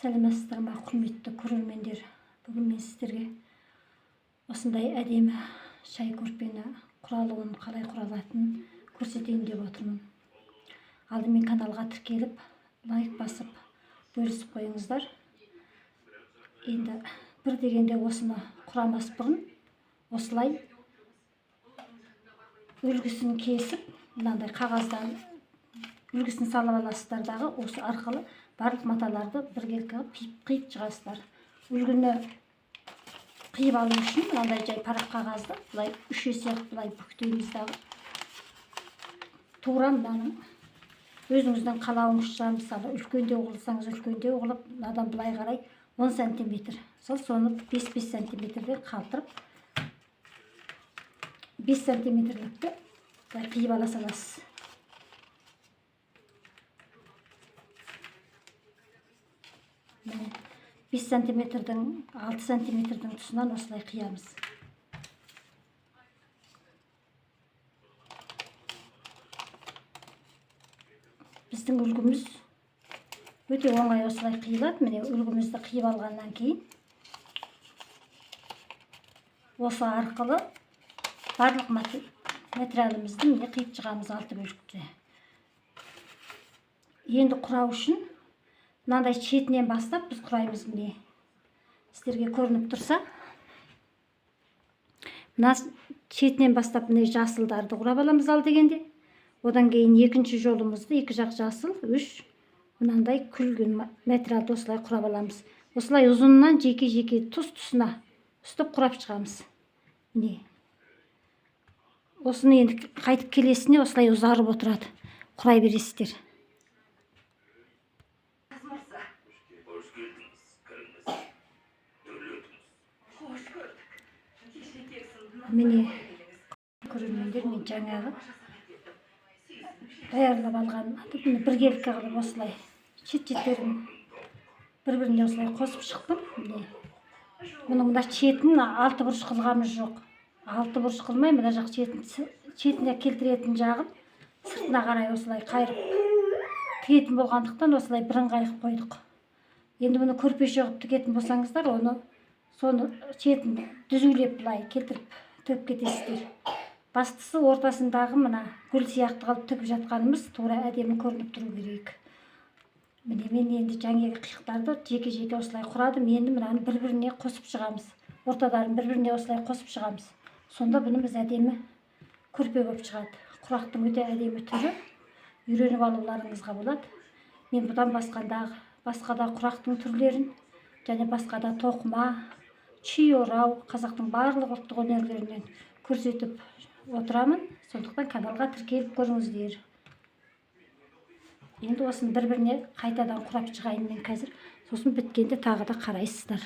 Сәлеметсіздер ме, құрметті көрермендер! Бүгін мен сіздерге осындай әдемі шай көрпені құралуын, қалай құралатынын көрсетейін деп отырмын. Алдымен каналға тіркеліп, лайк басып, бөлісіп қойыңыздар. Енді бір дегенде осыны құрамас бұрын осылай үлгісін кесіп, мынандай қағаздан үлгісін салып аласыздар дағы, осы арқылы барлық маталарды біркелкі қиып, қиып шығасыздар. Үлгіні қиып алу үшін мынандай жай парақ қағазды былай үш есе қылып былай бүктейміз дағы, тура мынаның өзіңіздің қалауыңызша, мысалы, үлкендеу қылсаңыз, үлкендеу қылып, мынадан былай қарай 10 сантиметр, мысалы, соны 5-5 сантиметрден қалдырып, 5 сантиметрлікті былай қиып ала саласыз. Міне, 5 сантиметрдің, 6 сантиметрдің тұсынан осылай қиямыз. Біздің үлгіміз өте оңай осылай қиылады. Міне, үлгімізді қиып алғаннан кейін осы арқылы барлық материалымызды, міне, қиып шығамыз алты бөлікте. Енді құрау үшін мынандай шетінен бастап біз құраймыз. Міне, сіздерге көрініп тұрса, мына шетінен бастап, міне, жасылдарды құрап аламыз ал дегенде. Одан кейін екінші жолымызды екі жақ жасыл, үш мынандай күлгін материалды осылай құрап аламыз. Осылай ұзыннан жеке жеке тұс тұсына үстіп құрап шығамыз. Міне, осыны енді қайтып келесіне осылай ұзарып отырады, құрай бересіздер. Мырза. Қош келдіңіз, кіріңіз. Төрлетіңіз. Қош көрдік. Кеше келсін. Міне, көрермендер, мен жаңағы даярлап алған, міне, біркелкі қылып осылай шет шеттерін бір біріне осылай қосып шықтым. Міне, бұның мына шетін алты бұрыш қылғанымыз жоқ. Алты бұрыш қылмай, мына жақ шетін, шетіне келтіретін жағын сыртына қарай осылай қайырып тігетін болғандықтан, осылай бірыңғай қылып қойдық. Енді бұны көрпеше қылып тігетін болсаңыздар, оны соны шетін түзулеп былай келтіріп тігіп кетесіздер. Бастысы, ортасындағы мына гүл сияқты қылып тігіп жатқанымыз тура әдемі көрініп тұру керек. Міне, мен енді жаңағы қиықтарды жеке жеке осылай құрадым. Енді мынаны бір біріне қосып шығамыз, орталарын бір біріне осылай қосып шығамыз. Сонда бұнымыз әдемі көрпе болып шығады. Құрақтың өте әдемі түрі, үйреніп алуларыңызға болады. Мен бұдан басқа да құрақтың түрлерін және басқа да тоқыма, ши орау, қазақтың барлық ұлттық өнерлерінен көрсетіп отырамын. Сондықтан каналға тіркеліп көріңіздер. Енді осыны бір біріне қайтадан құрап шығайын мен қазір, сосын біткенде тағы да қарайсыздар.